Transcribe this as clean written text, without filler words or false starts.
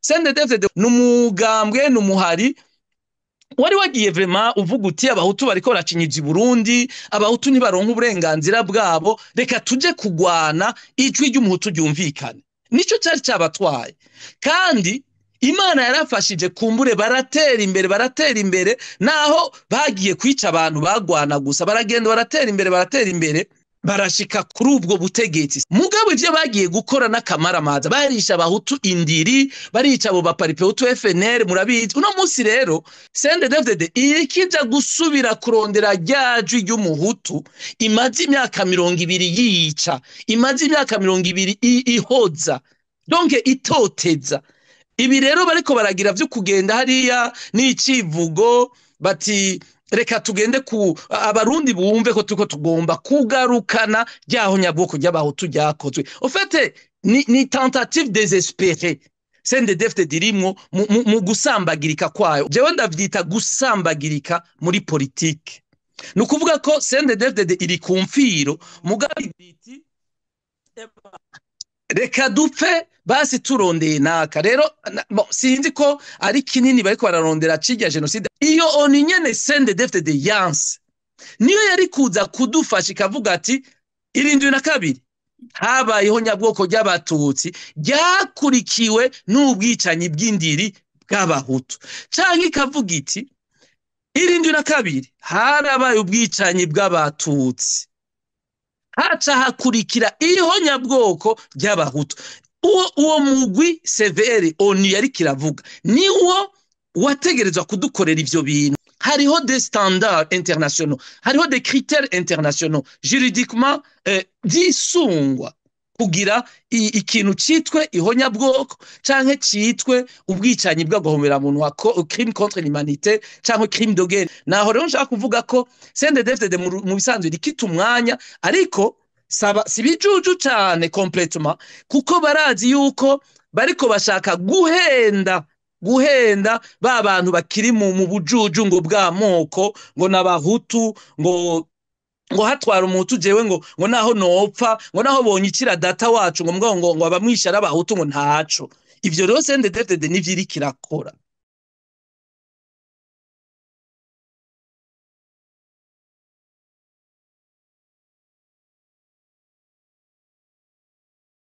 CNDD-FDD ni umugambwe, ni umuhari wari wagiye vraiment uvuga uti: "Abahutu bariko baracinyiza i Burundi, abahutu ntibaronka uburenganzira bwabo, reka tuje kugwana, ijwi ry'umuhutu ryumvikane." Nico cari cabatwaye, kandi Imana yarafashije, kumbure baratera imbere, baratera imbere, naho bagiye kwica abantu bagwana gusa, baragenda baratera imbere, baratera imbere, barashika kuri ubwo butegetsi. Mugabo ivyo bagiye gukora n'akamaramaza, barisha abahutu indiri, barica abo baparipehutu FNL, murabizi. Uno munsi rero CNDD-FDD irikija gusubira kurondera rya jwi ry'umuhutu imaze imyaka 20 yica, imaze imyaka 20 ihoza, donc itoteza. Ibi rero bariko baragira vyo kugenda hariya n'icivugo bati: "Reka tugende ku abarundi bumve ko turiko tugomba kugarukana ryaho nyabwoko ry'abahutu ryakozwe." Au fait, ni tentative désespérée CNDD-FDD irimwo mu gusambagirika kwayo. Jewe ndavyita gusambagirika muri politike. Ni ukuvuga ko CNDD-FDD iri ku mfiro, mugabo iti: "Reka dupfe basi turondeye naka." Rero bon, sinzi ko ari kinini bariko bararondera cirya génocide. Iyo ONU nyene CNDD-FDD yanse niyo yari kuza kudufasha, ikavuga ati: "72 habayeho nyabwoko ry'abatutsi ryakurikiwe n'ubwicanyi bw'indiri bw'abahutu", canke ikavuga iti: "72 harabaye ubwicanyi bw'abatutsi, haca hakurikira ihonyabwoko ry'abahutu." Uwo mugwi CVR ONU yari kiravuga niwo wategerezwa kudukorera ivyo bintu. Hariho des standards internationaux, hariho des critères internationaux juridiquement vyisungwa kugira ikintu citwe ihonyabwoko canke citwe ubwicanyi bw'agahomerabunwa, crime contre l'humanité canke crime de guerre. Naho rero nshaka kuvuga ko CNDD-FDD mu bisanzwe rikita umwanya, ariko saba si bijuju cane complètement, kuko barazi yuko bariko bashaka guhenda ba bantu bakiri mu bujuju ngo bw'amoko, ngo n'abahutu, ngo hatwara umuhutu, jewe ngo naho nopfa, ngo naho bonyicira data wacu, ngo mbwa ngo abamwisha ari abahutu, ngo ntaco. Ivyo rero CNDD-FDD nivyo iriko irakora.